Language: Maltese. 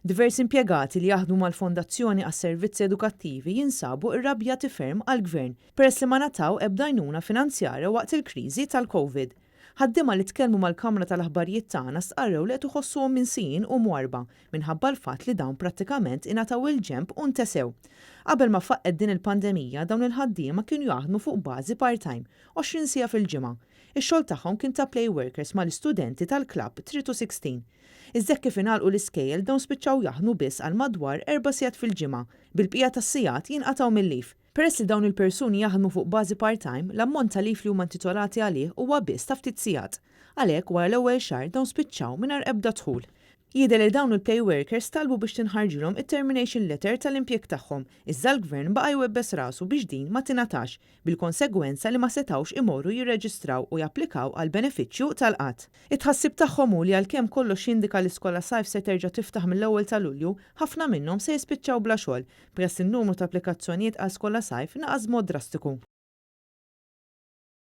Diversi impjegati li jaħdmu mal-Fondazzjoni għas-Servizzi Edukattivi jinsabu rrabjati ferm għall-Gvern peress li ma ngħataw ebda għajnuna finanzjarja waqt il-kriżi tal-Covid. Ħaddiema li tkellmu mal-kamra tal-aħbarijiet tagħna stqarrew li qed iħossuhom minsijin u mwarrba minħabba l-fatt li dawn prattikament ingħataw il-ġenb u ntesew. Qabel ma faqqgħet din il-pandemija dawn il-ħaddiema kienu jaħdmu fuq bażi part-time, 20 siegħa fil-ġimgħa. Ix-xogħol tagħhom kien ta' play workers mal-istudenti tal-klabb 3 to 16. Iżda kif ingħalqu l-iskejjel dawn spiċċaw jaħdmu biss għal madwar 4 sigħat fil-ġimgħa, bil-bqija tas-sigħat jinqatgħu mil-leave. Peress li dawn il-persuni jaħdmu fuq bażi part-time, l-ammont ta' leave li huma intitolati għalih huwa biss ta' ftit sigħat. Għalhekk wara l-ewwel xahar dawn spiċċaw mingħajr ebda dħul. Jidher li dawn il-play workers talbu biex tinħarġilhom it-termination letter tal-impjeg tagħhom, iżda l-gvern baqa' jwebbes rasu biex din ma tingħatax, bil-konsegwenza li ma setawx imorru jirreġistraw u japplikaw għal benefiċċju tal-qgħad. It-tħassib tagħhom hu li għalkemm kollox jindika li Skolasajf se terġa' tiftaħ mill-ewwel ta' Lulju, ħafna minnhom se jispiċċaw bla xogħol, peress in-numru ta' applikazzjonijiet għal Skolasajf naqas b'mod drastiku.